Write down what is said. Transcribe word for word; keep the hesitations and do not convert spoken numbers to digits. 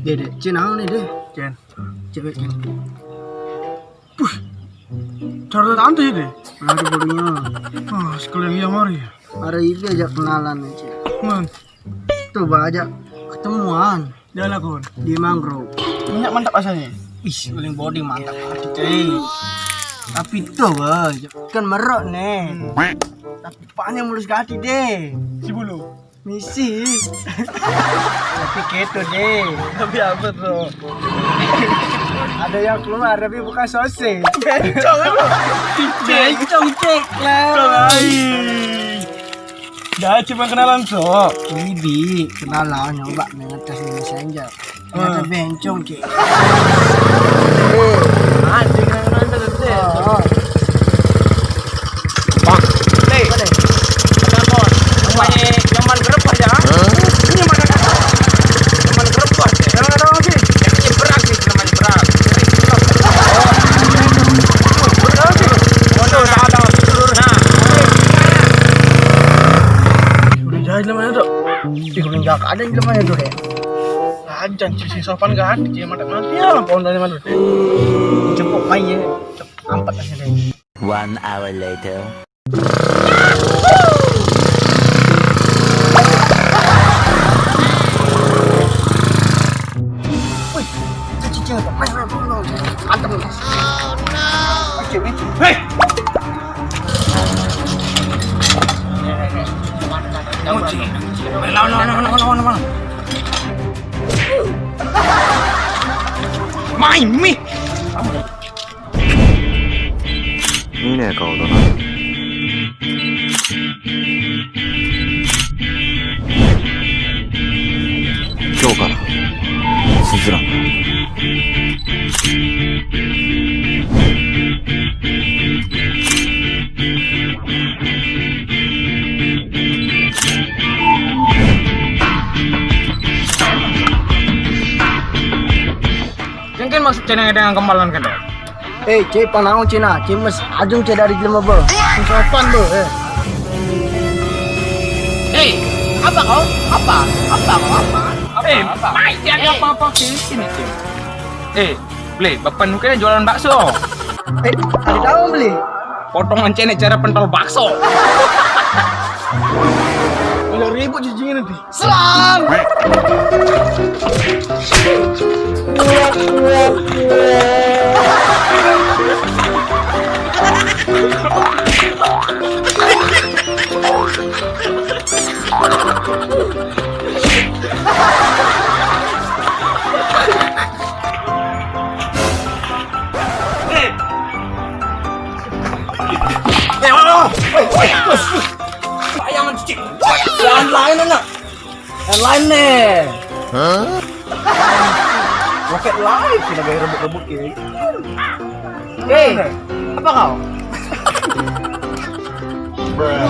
Dek, Cen, naon nih, Dek? Cen. Cewek, Cen. Puh. Cara tante ya, Dek? Ada bodinya. Ah, sekalian iya mari. Ada ini ajak kenalan nih, Cen. Man. Tuh, Bah, ajak ketemuan. Dia lakon. Di mangrove. Minyak mantap rasanya. Ih, paling body mantap banget, Cen. Tapi tuh, Bah, kan merok nih. Hmm. Tapi panjang mulus gati, Dek. Si bulu. Misi. Tapi keto, Dek. Tapi apa, Bro? Ada yang keluar, tapi bukan sosis. Bencong, apa? Bencong, cek lah. Bencong, ai. Dah, cuma kenalan, Cok. Ini, Bi, kenalan, nyoba nih ngetes di Messenger. Ternyata bencong, Ki. Anjing, yang nonton itu. Oh, oh. Bang, Leh. Apa, Leh? Kenapa? Rumahnya nyaman gerepah ya? Ini mana? Nyaman gerepah ya? Yang ada apa sih? Yang nyebrang sih, namanya nyebrang. Bener sih. Waduh, salah, salah. Nah. Udah jahit namanya tuh. Ih, udah nggak ada namanya tuh, Dek. Ajan, sisi sopan gak ada, dia mata mati ya, pohon dari mana? Jemput main, ampat aja deh. One hour later. Wih, cicing, cicing, main, main, main, main. Antem, guys. Hei! Lawan, lawan, lawan, lawan, lawan, lawan. Main mie. 見ねえ顔だな。今日からスズランだ。 Yang kan maksud cenah dengan kemalan kan, Dok? Eh, Cen, panaon Cen, ah? Cen mes ajung Cen dari jelema, Bro. Sopan, Bro, eh. Eh, apa kau? Apa? Apa kau? Apa? Apa? Eh, apa? Mai, dia ada apa-apa ke sini, Cen? Eh, Ble, bapak nu kena jualan bakso. Eh, ada tahu, Ble? Potongan cenek cara pentol bakso. Banyak ribut jijingin nanti. Selam. Eh, wah, wah, wah, wah, wah. Bayangan cicing. Lain-lain, anak. Lain-lain nih. Hah? Roket lain, kita gaya rebut-rebut, ya. Hei, apa kau? Bruh.